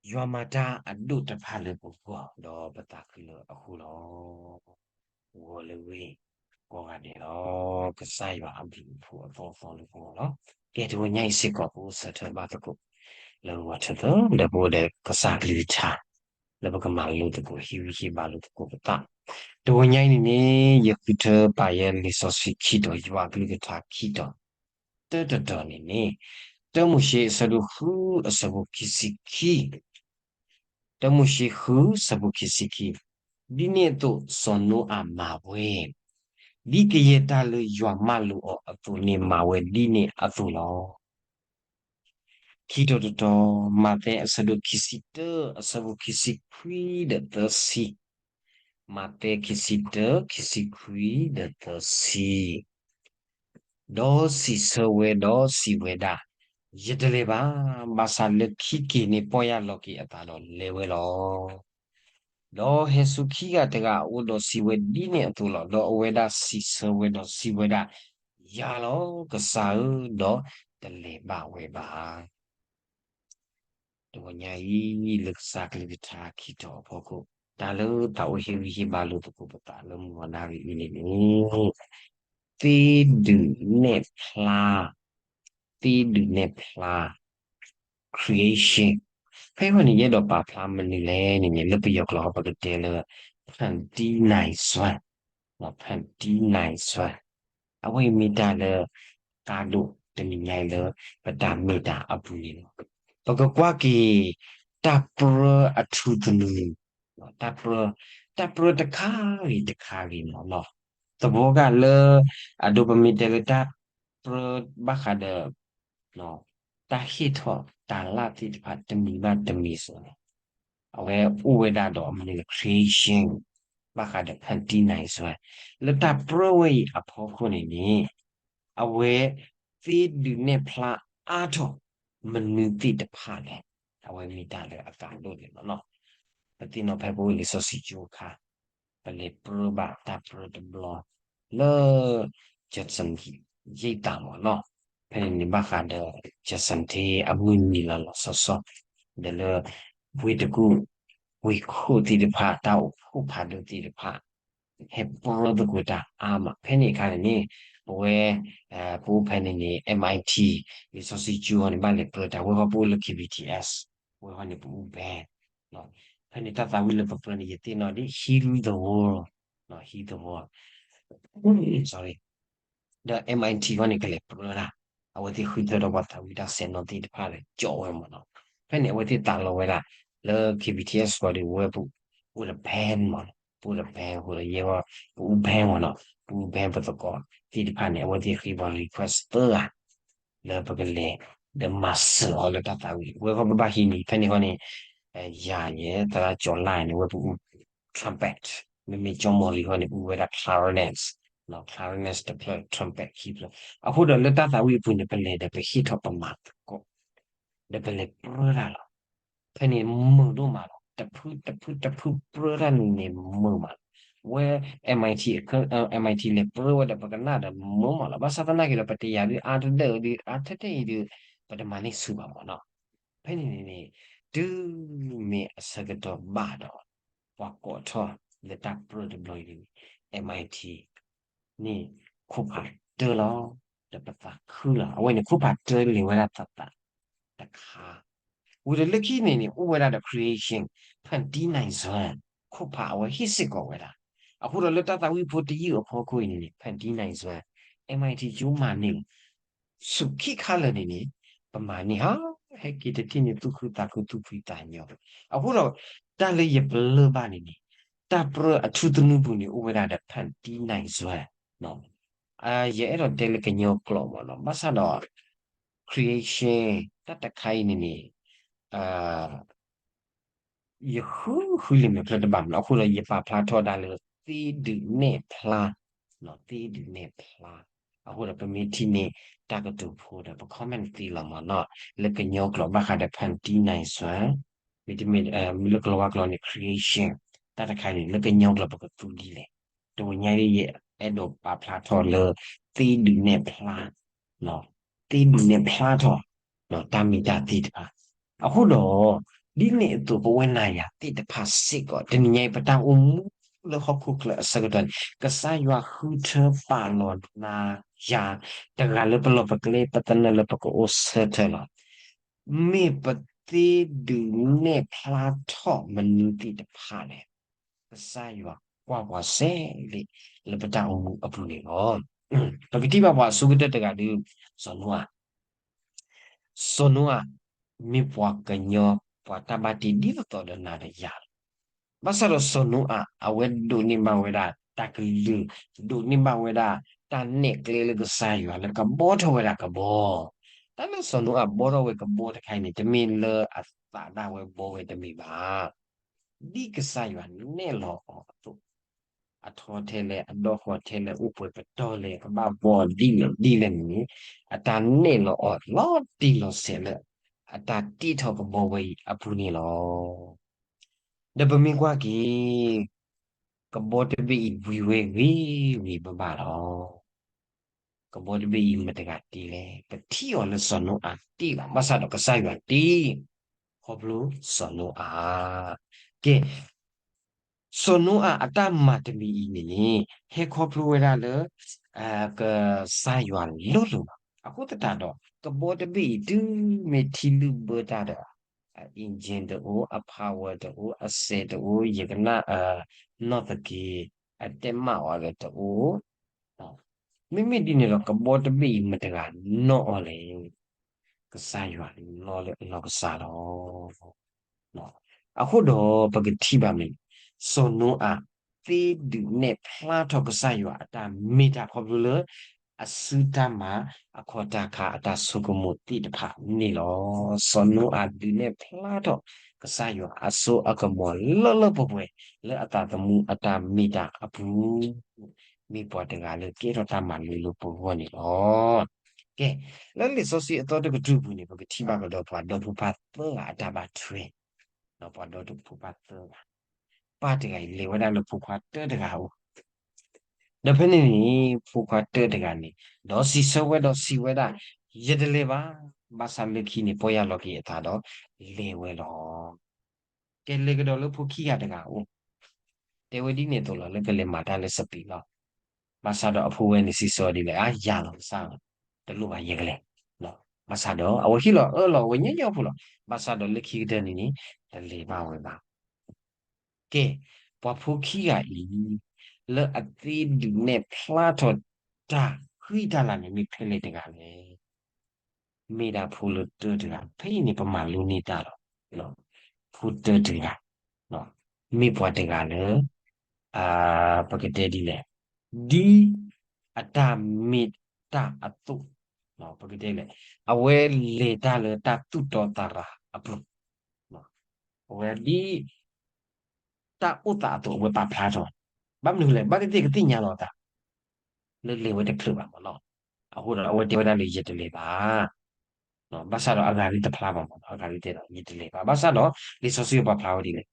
ယွၤမၤတၢ်အဒိၣ်တဖၣ်လၢပဂီၢ် ဒီးပသးခုလၢအဃိလီၤ. ဂီၤလၢဂ့ၤ ကိးဂၤဒဲးလီၤ. ကစၢ်ယွၤအဘျုးအဖှိၣ်အသီအသီလၢပဂီၢ်လီၤ. ကဲ တဂီၤညါအံၤစ့ၢ်ကီး ပအိၣ်ဆၢထၢၣ်ဘၣ်သကိး လၢဂီၤထၢၣ်သၢ ဒီးပအိၣ်ဒီးကစၢ်ကလုၢ်ကထါ လၢပကမၤလိသကိး ဟ့ၣ်ဂံၢ်ဟ့ၣ်ဘါလိာ်သကိးပသး. တဂီၤညါအံၤန့ၣ်န့ၣ် ယဃုထၢပာ်ယဲလံာ်စီဆှံခံတီၤ ယွၤအကလုၢ်ကထါခံတီၤ တၢတတီၤန့ၣ်န့ၣ် တၢမိၤၡ့အဆၢဒိၣ်ဃု အဆၢဖိခံဆံခံ, တၢမိၤၡ့ဃု ဆၢဖိခံဆံခံ, ဒ်န့ၣ်အသိးစီၤနိအၤမၤဝဲ, ဒ်ကယဲၢ်တၢ်လၢယွၤမၢလိာ်အီၤအသိးန့ၣ်မၤဝဲဒ်န့ၣ်အသိးလီၤ. ခံတီၤတတီၤ, မးသဲအဆၢဒိၣ်ခံဆံတၢ အဆၢဖိခံဆံခွံဒီးသၢဆံ, မးသဲခံဆံတၢ ခံဆံခွံဒီးသၢဆံ. ဒီးစံးဆၢဝဲဒီးစံးဝဲဒၣ်, ယတလဲၤဘၣ်, ဘၣ်ဆၣ်လၢခံက့ၤန့ၣ် ပီၢ်ယၢ်လီၤက့ၤအသးဒီးလဲၤဝဲလီၤ. ဒီးဟဲဆူခံဂၤတဂၤအအိၣ်ဒီးစံးဝဲဒ်န့ၣ်အသိးလီၤ. ဒီးအဝဲဒၣ်စံးဆၢဝဲဒီးစံးဝဲဒၣ်, ယၤလီၤ, ကစၢ်ဧၢ, ဒီးတလဲၤဘၣ်ဝဲဘၣ်. တဂီၤညါအံၤ လၢကစၢ်ကလုၢ်ကထါခံတီၤအဖီခိၣ် တၢ်လၢသးအိၣ်ဟ့ၣ်ဂံၢ်ဟ့ၣ်ဘါလိာ်သကိးပသးလၢမုၢ်ဂီၤနၣ်ရံၣ်အံၤန့ၣ်န့ၣ် သ့ဒုးနဲၣ်ဖျါ, သ့ဒုးနဲၣ်ဖျါ creation. ဖဲအံၤန့ၣ် ယအဲၣ်ဒိးပာ်ဖျါမနုၤလဲၣ်န့ၣ်န့ၣ် လၢပယီၤကျိာ်ပကတဲလၢ ဖန်တီးနိုင်စွမ်း, ဖန်တီးနိုင်စွမ်း. အဝဲအံၤမ့ၢ်တၢ်လၢ ကါဒိၣ်တနံၤညါအံၤလၢ ပတၢ်မ့ၢ်တၢ်အပူၤန့ၣ်လီၤ. ပကကွၢ်က့ၤ တၢ်ပြၢအထူသနူ တၢ်ပြၢ, တၢ်ပြၢတခါဂ့ၤတခါဂ့ၤန့ၣ်လီၤ. သဘောကလၢ အဒိပမ့ၢ်တဲလၢတၢ်ပြၢဘၣ်ဃးဒီး တၢ်ဟ့ၣ်ထီၣ်တၢ်လၢ်သ့ၣ်တဖၣ် တမံၤဘၣ်တမံၤစ့ၢ်န့ၣ် အဝဲအိၣ်ဝဲဒၣ်ဒီးအမနုၤ creation ဘၣ်ဃးဒီး ဖန်တီးနိုင်စွမ်း လၢတၢ်ပြၢဝဲအံၤအဖီခိၣ်န့ၣ်န့ၣ် အဝဲသ့ဒုးနဲၣ်ဖျါအါထီၣ်မနုၤသ့ၣ်တဖၣ်လဲၣ်. အဝဲမ့ၢ်တၢ်လၢအကါဒိၣ်န့ၣ်လီၤ. ပသ့ၣ်နီၣ်ဖဲပအိၣ်လံာ်စီဆှံကၠိအခါ ပလဲၤပြၢဘၣ်တၢ်ပြၢတဘျီ လၢ Jackson ရိပ်သာ မ့ၢ်နီၤ. ဖဲန့ၣ်န့ၣ် ဘၣ်ဃးဒီး Jackson ထ့အမုၢ်နံၤလီၤလီၤဆီဆီ ဒီးလၢ ဝ့ၢ်တကူၣ် ဝ့ၢ်ခိၣ်သ့ၣ်တဖၣ် တၢ်အိၣ်ဖှိၣ်ဖးဒိၣ်သ့ၣ်တဖၣ် ဟဲပြၢသကိးတၢ်အါမး. ဖဲန့ၣ်အခါန့ၣ်န့ၣ် ပဝဲ ပအိၣ်ဖဲန့ၣ်န့ၣ် MIT လံာ်စီဆှံကၠိန့ၣ် ဘၣ်လဲၤပြၢတၢ် ဝဲဃီပအိၣ်လၢ KBTS ဝဲဃီန့ၣ် ပအူ band ဖဲန့ၣ်တၢ်သးဝံၣ်လၢပပြၢန့ၣ် ယသ့ၣ်နီၣ်ဒ် Heal the World, Heal the World, sorry, ဒီး MIT ဃီန့ၣ် ကလဲၤပြၢတၢ်, အဝဲသ့ၣ်ဃုထၢဒီးပှၤသးဝံၣ်တၢ်ဆဲးနီၣ်သ့ၣ်တဖၣ်ဒီး ကၠီဝဲမ့ၢ်နီၤ. ဖဲန့ၣ် အဝဲသ့ၣ်သးလီဝဲဒၣ် လၢ KBTS ဃီဒီး ဝဲပအိၣ်ဒီး band မ့ၢ်နီၤ, ပအိၣ်ဒီး band အဃိဒီး ယဲဝဲ ပအူ band မ့ၢ်နီၤ, ပအူ band ပသကိးသ့ၣ်တဖၣ်န့ၣ် အဝဲသ့ၣ်ဃ့ပှၤ request သၢဂၤ လၢပကလဲၤ ဒီးမၤစၢၤအီၤလၢတၢ်သးဝံၣ် ဝဲဃီပဘၣ်ဟံးန့ၢ် ဖဲန့ၣ်ဃီန့ၣ် ယၤယဲ သရၣ်ကၠီၤလါန့ၣ် ဝဲပအူ trumpet, မ့မ့ၢ်ကၠီမီၤလံၤဃီန့ၣ် အူဝဲဒၣ် clarinet, clarinet တဖျၢၣ် trumpet ခံဖျၢၣ်. အဃိဒီးလၢတၢ်သးဝံၣ်အပူၤန့ၣ် ပလဲၤဒီးပဟ့ၣ်ထီၣ်ပမၤသကိး ဒီးပလဲၤပြၢတၢ်လီၤ. ဖဲန့ၣ်မုာ်ဒိၣ်မးလီၤ. တဖုတဖုတဖုပြၢတၢ်န့ၣ်န့ၣ်မုာ်မးလီၤ. ဝဲ MIT, MIT လဲၤပြၢဝဲဒီးပကနၣ်ဒီးမုာ်မးလီၤ. ဘၣ်ဆၣ်သနာ်က့ဒီး ပတယာ်ဒုးအါတဒၢၣ်ဒုး အါထဲထဲအံၤဒုး ပတမၤန့ၢ်ဆူၣ်ဘၣ်မ့ၢ်နီၤ. ဖဲန့ၣ်န့ၣ်န့ၣ် တုၤမ့ၢ်အဆၢကတီၢ်ဘၣ်ဒီး ပှၤကိးထီၣ်လၢတၢ်ပြၢတဘျီအံၤန့ၣ် MIT န့ၣ် ခိၣ်ဖးတၢလီၤ ဒီးပသးခုလီၤ. အဝဲန့ၣ် ခိၣ်ဖးတၢလဲၤဝဲဒၣ်သးသးတခါ ဝံၤဒီးလၢခံန့ၣ်န့ၣ် အိၣ်ဝဲဒၣ်ဒီး creation, ဖန်တီးနိုင်စွမ်း, ခိၣ်ဖးအဝဲဟ့ၣ်စ့ၢ်ကီးဝဲဒၣ်. အဃိဒီးလၢတၢ်သးဝံၣ်ဖိတယုၢ်အဖီခိၣ်အံၤန့ၣ်န့ၣ် ဖန်တီးနိုင်စွမ်း, MIT ကၠိမၤန့ၢ်လီၤ. ဆူၣ်ခံခါလၢာ်န့ၣ်န့ၣ် ပမၤန့ၢ်ဟါ ဟဲက့ၤတထံၣ်န့ၣ် သူၣ်ခုသးခုသူၣ်ဖှံသးညီ. အဃိဒီး တၢ်လၢယပလၢၢ်ဘၣ်န့ၣ်န့ၣ် တၢ်ပြၢအထူသနူပူၤန့ၣ် အိၣ်ဝဲဒၣ်ဒီး ဖန်တီးနိုင်စွမ်း ယအဲၣ်ဒိးတဲလၢကညီကျိာ်မ့ၢ်နီၤ, ဘၣ်ဆၣ်ဒီး creation တၢ်တခါအံၤန့ၣ်န့ၣ် ယဃုဃုလံာ်မဲာ်ဖျၢၣ်တဘၣ်မ့ၢ်နီၤ, အဃိဒီးယပာ်ဖျါထီၣ်ဒၣ်လၢ သ့ဒုးနဲၣ်ဖျါ, သ့ဒုးနဲၣ်ဖျါ. အဃိဒီးပမ့ၢ်ထံၣ်န့ၢ် တၢ်ကတိၤဖိဒီး ပ comment သ့လီၤမ့ၢ်နီၤ, လၢကညီကျိာ်ဘၣ်ဃးဒီး ဖန်တီးနိုင်စွမ်း, မ့တမ့ၢ် လၢကလီၤဝါကျိာ်န့ၣ် creation တၢ်တခါန့ၣ် လၢကညီကျိာ်ပကသူဒ်လဲၣ်. တဂီၤညါအံၤ ယအဲၣ်ဒိးပာ်ဖျါထီၣ်လၢ သ့ဒုးနဲၣ်ဖျါ သ့ဒုးနဲၣ်ဖျါထီၣ် တၢ်မ့ၢ်တၢ်သ့ၣ်တဖၣ်. အဃိဒီး ဒ်န့ၣ်အသိးပဝဲနၤယၤသ့ၣ်တဖၣ်စ့ၢ်ကီး တနံၤညါအံၤ ပတၢ်အိၣ်မူလၢဟီၣ်ခိၣ်ချၢအဆၢကတီၢ်န့ၣ် ကစၢ်ယွၤဃုထၢပာ်လီၤနၤယၤ တဂၤလၢပလီၢ်ပကျဲ ပသနၢၣ်လၢပကအိၣ်ဆၢထၢၣ်လီၤ. မ့ၢ်ပသ့ဒုးနဲၣ်ဖျါထီၣ်မနုၤသ့ၣ်တဖၣ်လဲၣ်. ကစၢ်ယွၤကွၢ်ပှၤစဲလ့ လၢပတၢ်အိၣ်မူအပူၤန့ၣ်လီၤ. ပကထံၣ်ဘၣ်ပှၤအဆိကတၢၢ်တဂၤဒုး စီၤနိအၤ စီၤနိအၤ မ့ၢ်ပှၤကညီ ပှၤတၢ်ဘၣ်တ့ဒ်သိးသိးဒီးနၤဒီးယၤလီၤ. ဘၣ်ဆၣ်ဒီးစီၤနိအၤ အဝဲဒိးန့ၢ်ဘၣ်ဝဲဒၣ်တၢ်ကလုၢ်, ဒိးန့ၢ်ဘၣ်ဝဲဒၣ်တၢ်နဲၣ်ကျဲလၢကစၢ်ယွၤ လၢကဘှီထီၣ်ဝဲဒၣ်ကဘီ. တၢ်လၢစီၤနိအၤဘှီထီၣ်ဝဲကဘီတခါအံၤန့ၣ် တမ့ၢ်လၢအသးဒၣ်ဝဲဘှီဝဲတမ့ၢ်ဘၣ်. ဒ်ကစၢ်ယွၤနဲၣ်လီၤအီၤအသိး အထီထဲလဲၣ်, အဒီဃီၤထဲလဲၣ်, အိၣ်ပှဲၤပတီၢ်လဲၣ်, အဘၣ်ဘှီဒ်လဲၣ်ဒ်လဲၣ်န့ၣ် အတၢ်နဲၣ်လီၤအီၤလီၤတံၢ်လီၤဆဲးလၢ အတၢ်တ့ထီၣ်ကဘီဝဲအံၤအပူၤန့ၣ်လီၤ. ဒီးပမ့ၢ်ကွၢ်က့ၤ ကဘီတဘ့ၣ်အံၤဝံၤဝဲဂ့ၤဂ့ၤဘၣ်ဘၣ်လီၤ. ကဘီတဘ့ၣ်အံၤမတၤတဂၤတ့လဲၣ်. ပထံၣ်အီၤလၢစီၤနိအၤတ့လီၤ. ဘၣ်ဆၣ်ဒီးကစၢ်ယွၤတ့ ခီဖျိစီၤနိအၤ. ကဲ, စီၤနိအၤအတၢ်မၤတမံၤအံၤန့ၣ်န့ၣ် ဟဲခီဖျိဝဲဒၣ်လၢ ကစၢ်ယွၤလိၤလိၤလီၤ. အဃိသတးဒီး ကဘီတဘ့ၣ်အံၤတုၤမ့ၢ်ထံလုၢ်ဘၢတၢ်ဒီး engine တအိၣ်, အ power တအိၣ်, အစဲးတအိၣ်, ယကနၣ် နီၢ်သက့ အတဲမၣ်အီၤလၢတအိၣ် မ့မ့ၢ်ဒ်န့ၣ်ဒီး ကဘီတဘ့ၣ်အံၤမတၤတဂၤနီၣ်အီၤလဲၣ်. ကစၢ်ယွၤလီၤလၢအနီၢ်ကစၢ်လီၤ. အဃိဒီးပကထံၣ်ဘၣ်မ့ၢ် စီၤနိအၤသ့ဒုးနဲၣ်ဖျါထီၣ်ကစၢ်ယွၤအတၢ်မ့ၢ်တၢ်ခီဖျိလၢ အစုတၢ်မၤ အခီၣ်တၢ်ခါ အတၢ်ဆိကမိၣ်သ့ၣ်တဖၣ်န့ၣ်လီၤ. စီၤနိအၤဒုးနဲၣ်ဖျါထီၣ်ကစၢ်ယွၤအစိအကမီၤလၢလၢပှဲၤပှဲၤ လၢအသးသမူအတၢ်မ့ၢ်တၢ်အပူၤ မ့ၢ်ပှၤတဂၤလၢကဲထီၣ်တၢ်မၤလိလၢပဂီၢ်န့ၣ်လီၤ. ကဲ, လၢလံာ်စီဆှံအသီတကတြူၢ်ပူၤန့ၣ် ပကထံၣ်ဘၣ်ကဒီးပှၤဒီဖိပၢ်သၢဂၤအတၢ်ဘၣ်ထွဲ, ဒီးပှၤဒီဖိပၢ်သၢဂၤ, ပၢ်တဂၤအံၤလဲၤဝဲဒၣ်လၢဖိခွါတၢတဂၤအအိၣ် ဒီးဖဲန့ၣ်န့ၣ် ဖိခွါတၢတဂၤန့ၣ် ဒီးစံးဆၢဝဲဒီးစံးဝဲဒၣ်, ယတလဲၤဘၣ်. ဘၣ်ဆၣ်လၢခံန့ၣ် ပီၢ်ယၢ်လီၤက့ၤအသးဒီး လဲၤဝဲလီၤ. ကဲလဲၤကဒီးလၢဖိခံဂၤတဂၤအအိၣ်, တဲဝဲဒ်န့ၣ်အသိးလီၤ လၢကလဲၤမၤတၢ်လၢစပံးလီၤ. ဘၣ်ဆၣ်ဒီးအဖိဝဲန့ၣ်စံးဆၢဒ်လဲၣ်, အါ ယၤလီၤကစၢ်လီၤ, တလိၣ်ဘၣ်ယကလဲၤ. ဘၣ်ဆၣ်ဒီးအဝဲဟ့ၣ်လီၤအၢၣ်လီၤဝဲညီညီဖိလီၤ. ဘၣ်ဆၣ်ဒီးလၢခံကတၢၢ်န့ၣ်န့ၣ် တလဲၤဘၣ်ဝဲဘၣ်. ကဲ, ပှၤဖိခံဂၤအံၤ လၢအသ့ဒုးနဲၣ်ဖျါထီၣ်တၢ်ဃံတၢ်လၤန့ၣ် မ့ၢ်ဖဲလဲၣ်တဂၤလဲၣ်. မ့ၢ်ဒၣ်ဖိလၢတၢတဂၤ, ဖဲအံၤန့ၣ် ပမၤလိန့ၢ်တၢ်လီၤ. ဖိတၢတဂၤ, မ့ၢ်ပှၤတဂၤလၢ ပကတဲဒ်လဲၣ်, ဒ်အတၢ်မ့ၢ်တၢ်အသိး, ပကတဲလဲၣ်, အဝဲလဲၤတၢ်လၢတၢ်သူၣ်တီသးရၤအပူၤ, အဝဲဒ် တၢ်အိၣ်သးအသိး အဝဲပာ်ဖျါထီၣ်, ဘၣ်မနုၤလဲၣ်, ဘၣ်သ့ၣ်သ့ၣ်ကသ့ၣ်ညါလီၤသး လၢလဲၤဝဲတဖျၢၣ်ဘၣ်မ့ၢ်နီၤ. အဃိဒီးအဝဲတဲဝဲဒၣ်လၢ ယတလဲၤဘၣ်. ဘၣ်ဆၣ်ဒီးအဂၤဒ်တဖျါဘၣ်မ့ၢ်နီၤ, အဂၤဒ်တဲဒီး ယတလဲၤဘၣ်. ဘၣ်ဆၣ်ဒီး လံာ်စီဆှံပာ်ဖျါဝဲဒ်လဲၣ်,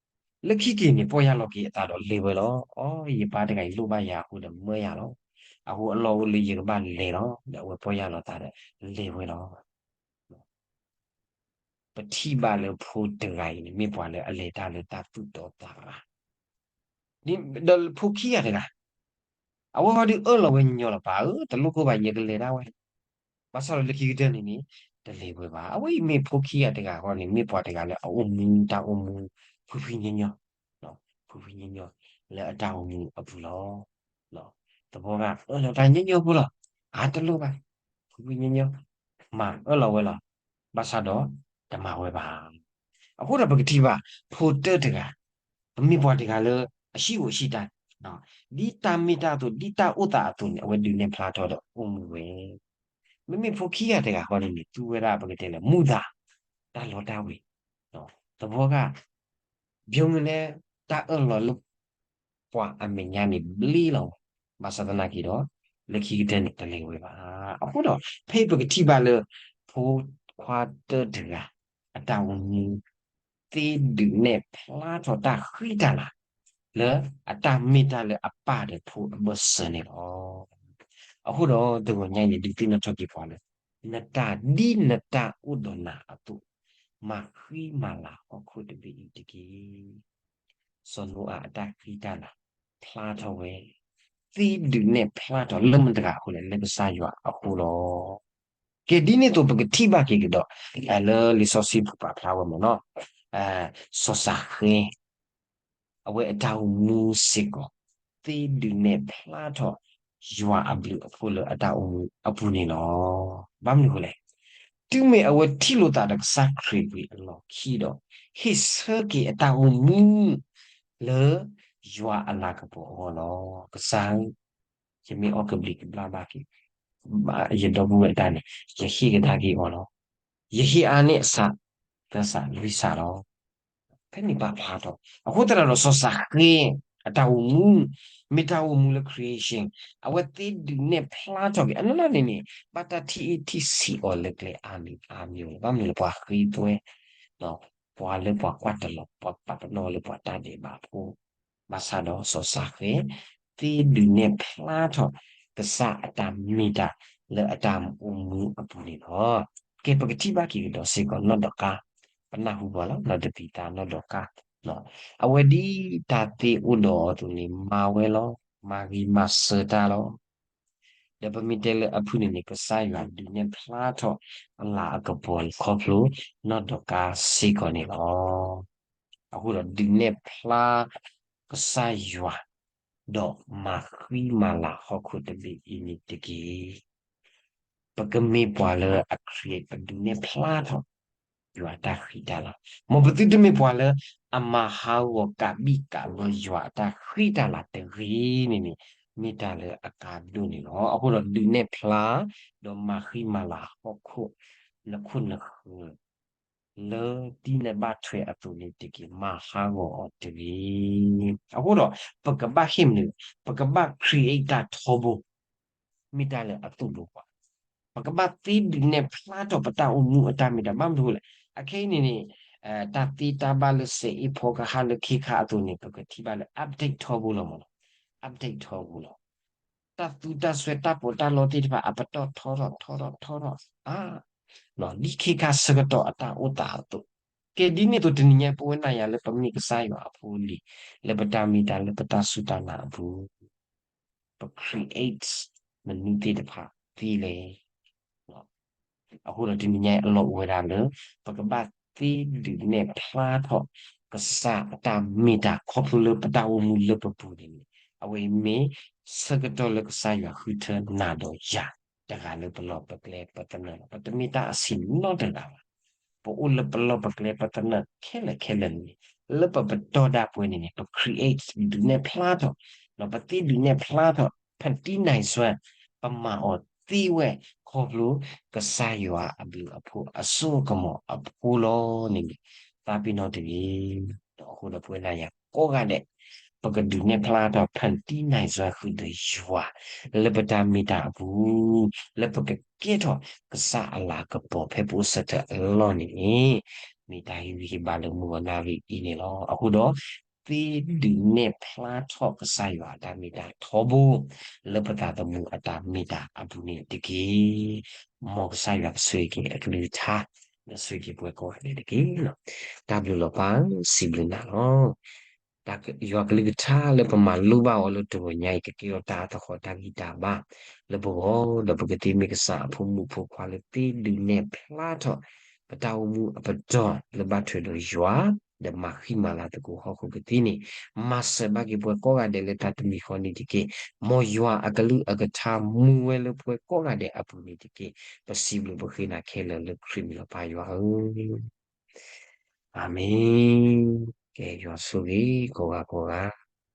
လၢခံက့ၤန့ၣ် ပီၢ်ယၢ်လီၤက့ၤအသးဒီးလဲၤဝဲလီၤ. အိ ယပၢ်တဂၤအံၤလိၣ်ဘၣ်ယၤအဃိဒီးမၢယၤလီၤ. အဃိအလီၢ်အိၣ်လၢယကဘၣ်လဲၤလီၤ. ဒီးအဝဲပီၢ်ယၢ်လီၤသးဒီး လဲၤဝဲလီၤ. ပထံၣ်ဘၣ်လၢဖိတဂၤအံၤန့ၣ် မ့ၢ်ပှၤလၢအလဲၤတၢ်လၢတၢ်သူၣ်တီသးရၤ, ဒီးဖိခံဂၤတဂၤ, အဝဲဃီဒုးအၢၣ်လီၤဝဲညီညီလီၤ, ပၢ်ဧၢ, တလိၣ်ကိၢ်ဘၣ် ယကလဲၤဒၣ်ဝဲ. ဘၣ်ဆၣ်ဒီးလၢခံကတၢၢ်န့ၣ်န့ၣ် တလဲၤဝဲဘၣ်. အဝဲအံၤမ့ၢ်ဖိခံဂၤတဂၤဃီန့ၣ် မ့ၢ်ပှၤတဂၤလၢအအိၣ်မူတၢ်အိၣ်မူ ဖှံဖှံညီညီ, ဖှံဖှံညီညီ လၢအတၢ်အိၣ်မူအပူၤလီၤ. သဘီဂၤအၢၣ်လီၤတၢ်ညီညီဖိလီၤ. အါတလိၣ်ဘၣ်, ဖှံဖှံညီညီ မၤအၢၣ်လီၤဝဲလီၤ. ဘၣ်ဆၣ်ဒီးတမၤဝဲဘၣ်. အဃိဒီးပကထံၣ်ဘၣ် ဖိတၢတဂၤ, ပမ့ၢ်ပှၤတဂၤလၢအဟံၣ်အိၣ်ဟံၣ်တၢ်, ဒ်တၢ်မ့ၢ်တၢ်အသိး ဒ်တၢ်အိၣ်သးအသိးန့ၣ် အဝဲဒုးနဲၣ်ဖျါထီၣ်ဒီးအိၣ်မူဝဲ. မ့မ့ၢ်ဖိခံဂၤတဂၤဃီန့ၣ်န့ၣ် သူဝဲဒၣ်ပကတဲလၢမူဒါ, တၢ်လီတၢ်ဝ့ၤ, သဘီဂၤ ဘျီမနုၤလဲၣ်, တၢ်အၢၣ်လီၤလၢပှၤအမဲာ်ညါန့ၣ်ဘျ့လီၤဝဲ, ဘၣ်ဆၣ်သနာ်က့ဒီး လၢခံကတၢၢ်န့ၣ်တလဲၤဝဲဘၣ်. အဃိဒီး ဖဲအံၤပကထံၣ်ဘၣ်လၢ ဖိခွါတၢတဂၤ အတၢ်အိၣ်မူ သ့ဒုးနဲၣ်ဖျါထီၣ်တၢ်ဃံတၢ်လၤ လၢအတၢ်မ့ၢ်တၢ်လၢအပၢ်ဒီးဖိအဘၢၣ်စၢၤန့ၣ်လီၤ. အဃိဒီးတဂီၤညါအံၤန့ၣ် ဒုးသ့ၣ်နီၣ်ထီၣ်က့ၤပှၤလၢ နတၢ်ဒ်နတၢ်အိၣ်ဒီးနၤအသိး, မၤဃံမၤလၤဟီၣ်ခိၣ်တဘ့ၣ်အံၤတက့ၢ်. စီၤနိအၤအတၢ်ဃံတၢ်လၤ ဖျါထီၣ်ဝဲ, သ့ဒုးနဲၣ်ဖျါထီၣ်လၢမတၤတဂၤအဃိလဲၣ်, လၢကစၢ်ယွၤအဃိလီၤ. ကဲဒ်န့ၣ်အသိး ပကထံၣ်ဘၣ်က့ၤကဒီး လၢလံာ်စီဆှံပူၤပာ်ဖျါဝဲမ့ၢ်နီၤ, စီၤစၤဃဲ အဝဲအတၢ်အိၣ်မူစ့ၢ်ကီး သ့ဒုးနဲၣ်ဖျါထီၣ် ယွၤအဘျုးအဖှိၣ်လၢအတၢ်အိၣ်မူအပူၤန့ၣ်လီၤ. ဘၣ်မနုၤအဃိလဲၣ်, တုၤမ့ၢ်အဝဲထံၣ်လိာ်သးဒီးကစၢ်ခရံာ်ဝံၤအလီၢ်ခံဒီး ဟ့ၣ်ဆၢက့ၤအတၢ်အိၣ်မူ လၢယွၤအလၤကပီၤအဂီၢ်လီၤ. ကစၢ်ဧၢ, ယမ့ၢ်အီၣ်ကဘျံးကဘျၣ်ဘၣ်က့ၤ ယဒီပုၢ်ဝဲၢ်တၢ်န့ၣ် ယဟ့ၣ်ကဒါက့ၤအီၤလီၤ. ယဟ့ၣ်အါန့ၢ်အဆၣ် သၢဆၣ်လွံၢ်ဆၣ်လီၤ. ဖဲန့ၣ်ပာ်ဖျါထီၣ် အဃိသတးဒီးစီၤစၤဃဲ အတၢ်အိၣ်မူ မ့ၢ်တၢ်အိၣ်မူလၢ creation အဝဲသ့ဒုးနဲၣ်ဖျါထီၣ်က့ၤ အနီၢ်နီၢ်န့ၣ်န့ၣ် ဘၣ်တၢ်ထံၣ်အ့ၣ်ထံၣ်ဆံးအီၤလၢကျဲအါမံၤအါမံၤလီၤ. ဘၣ်မနုၤလၢပှၤဃ့ သွဲ ပှၤလၢပှၤကွၢ်တလီၤ ပှၤပာ်ပနီၣ်လၢပှၤတၢ်ဒဲးဘးဖိ ဘၣ်ဆၣ်ဒီးစီၤစၤဃဲ သ့ဒုးနဲၣ်ဖျါထီၣ် ကစၢ်အတၢ်မ့ၢ်တၢ်လၢအတၢ်အိၣ်မူအပူၤန့ၣ်လီၤ. ကဲ ပကထံၣ်ဘၣ်က့ၤကဒီးစ့ၢ်ကီးနီၢ်ဒီကါ, ပနၢ်ဟူဘၣ်လီၤ နီၢ်တဘံၤသါ နီၢ်ဒီကါ, အဝဲဒ်တၢ်သ့အိၣ်ဒီးအီၤအသိးန့ၣ် မၤဝဲလီၤ, မၤဂ့ၤမၤစၢၤတၢ်လီၤ. ဒီးပမ့ၢ်တဲလၢအဖုၣ်န့ၣ်န့ၣ် ကစၢ်ယွၤဒုးနဲၣ်ဖျါထီၣ်အလၤအကပီၤလၢခီဖျိ နီၢ်ဒီကါစ့ၢ်ကီးန့ၣ်လီၤ. အဃိဒီးဒုးနဲၣ်ဖျါ ကစၢ်ယွၤ ဒီးမၤဃံမၤလၤဟီၣ်ခိၣ်တဘ့ၣ်အံၤန့ၣ်တက့ၢ်. ပကမ့ၢ်ပှၤလၢအ create ပဒုးနဲၣ်ဖျါထီၣ် ယွၤအတၢ်ဃံတၢ်လၤ, မ်ပသုတမ့ၢ်ပှၤလၢအမၤဟးဂီၤကးဘံၣ်ကးဘၢယွၤအတၢ်ဃံတၢ်လၤတဂ့ၤန့ၣ်န့ၣ် မ့ၢ်တၢ်လၢအကါဒိၣ်န့ၣ်လီၤ. အဃိဒီးဒုးနဲၣ်ဖျါ ဒီးမၤဃံမၤလၤဟီၣ်ခိၣ် နခိၣ်နဃၢၤ လၢတံနဘၣ်ထွဲအသိးန့ၣ်တက့ၢ်, မၤဟးဂီၤအီၤတဂ့ၤ. အဃိဒီး ပကဘၣ်ဟ့ၣ်မနုၤ, ပကဘၣ် create တၢ်ထီဘိ မ့ၢ်တၢ်လၢအသိၣ်လိပှၤ, ပကဘၣ်သ့ဒုးနဲၣ်ဖျါထီၣ်ပတၢ်အိၣ်မူအတၢ်မ့ၢ်တၢ် ဘၣ်မနုၤအဃိလဲၣ်, အခဲအံၤန့ၣ်န့ၣ် တၢ်သ့တၢ်ဘၣ်လၢစဲးအ့ၣ်ဖီကဟၣ်လၢခ့ခါအသိးန့ၣ် ပကထံၣ်ဘၣ်လၢ update ထီဘိလီၤမ့ၢ်နီၤ, update ထီဘိလီၤ. တၢ်သူတၢ်စွဲတၢ်ပီးတၢ်လီသ့ၣ်တဖၣ် အပတီၢ်ထီထီၣ်ထီထီၣ်ထီထီၣ် အါ ဒ်ခ့ခါဆၢကတီၢ်အတၢ်အိၣ်သးအသိး, ကဲဒ်န့ၣ်အသိးတနံၤညါ ပဝဲနၤယၤလၢပမ့ၢ်ကစၢ်ယွၤအဖိအလံၤ လၢပတၢ်မ့ၢ်တၢ်လၢပတၢ်စူၢ်တၢ်နာ်အပူၤ ပ create မနုၤသ့ၣ်တဖၣ်သ့လဲၣ်. အဃိဒီးတနံၤညါအံၤအလီၢ်အိၣ်ဝဲဒၣ်လၢ ပကဘၣ်သ့ဒုးနဲၣ်ဖျါထီၣ် ကစၢ်အတၢ်မ့ၢ်တၢ်ခီဖျိလၢပတၢ်အိၣ်မူလၢပပူၤန့ၣ်န့ၣ် အဝဲအံၤမ့ၢ်ဆၢကတီၢ်လၢကစၢ်ယွၤဃုထၢနၤဒီးယၤ တဂၤလၢပလီၢ်ပကျဲပသနၢၣ်လီၤ. ပတမ့ၢ်တၢ်အဆံးနီတဂၤဘၣ်. ပအိၣ်လၢပလီၢ်ပကျဲပသနၢၣ်ခဲလၢာ်ခဲလၢာ်န့ၣ် လၢပပတီၢ်ဒၣ်ပှဲၤန့ၣ်န့ၣ် ပ create ဒုးနဲၣ်ဖျါထီၣ် ဒီးပသ့ဒုးနဲၣ်ဖျါထီၣ် ဖန်တီးနိုင်စွမ်း ပမၤအီၤသ့ဝဲ ခီဖျိကစၢ်ယွၤအဘျုးအဖှိၣ်အစိကမီၤအဃိလီၤန့ၣ်န့ၣ် သးပ့ၤနီၣ်တဂ့ၤ. ဒီးအဃိဒီးပဝဲနၤယၤကိးဂၤဒဲး ပကဒုးနဲၣ်ဖျါထီၣ် ဖန်တီးနိုင်စွမ်း ဃုာ်ဒီးယွၤ လၢပတၢ်မ့ၢ်တၢ်အပူၤ လၢပကကဲထီၣ်ကစၢ်အလၤကပီၤ ဖဲပအိၣ်ဆၢထၢၣ်အလီၢ်န့ၣ် မ့ၢ်တၢ်ဟ့ၣ်ဂံၢ်ဟ့ၣ်ဘါလၢမုၢ်ဂီၤနၣ်ရံၣ်အံၤန့ၣ်လီၤ. အဃိဒီး သ့ဒုးနဲၣ်ဖျါထီၣ်ကစၢ်ယွၤအတၢ်မ့ၢ်တၢ်ထီဘိ လၢပသးသမူအတၢ်မ့ၢ်တၢ်အပူၤန့ၣ်တက့ၢ်. မ်ကစၢ်ယွၤကဆိၣ်ဂ့ၤက့ၤအကလုၢ်ကထါ ဒီးဆိၣ်ဂ့ၤက့ၤပှၤကိးဂၤဒဲးတက့ၢ်. တၢ်ဘျုးလီၤပၢ် စံးဘျုးနၤလီၤ. တၢ်ယွၤကလုၢ်ကထါလၢပမၤလိဘၣ်အီၤလၢတဂီၤညါအံၤ ကကဲထီၣ်တၢ်အသဟီၣ်တၢ်ဂံၢ်တၢ်ဘါ လၢပဂီၢ် ဒီးပကသ့မ့ၢ်ကစၢ်အဖိမုၣ်ဖိခွါလၢသ့ဒုးနဲၣ်ဖျါထီၣ် ပတၢ်အိၣ်မူအပတီၢ်လၢဘၣ်ထွဲဒီးယွၤ ဒီးမၤဃံမၤလၤသကိးဟီၣ်ခိၣ်ကသ့န့ၣ် မၤစၢၤဘၣ်က့ၤပှၤကိးဂၤဒဲးလၢတၢ်တမံၤဃီန့ၣ်တက့ၢ်. မ်ယွၤအကလုၢ်အကထါမူဝဲလၢပှၤကိးဂၤဒဲးအပူၤန့ၣ်တက့ၢ်. ပစံးဘျုးပဃ့နၤခဲလၢာ်လၢခရံာ်မံၤလီၤပၢ်ယွၤဧၢ အၤမ့ၣ်. ကဲ ယွၤဆိၣ်ဂ့ၤကိးဂၤကိးဂၤ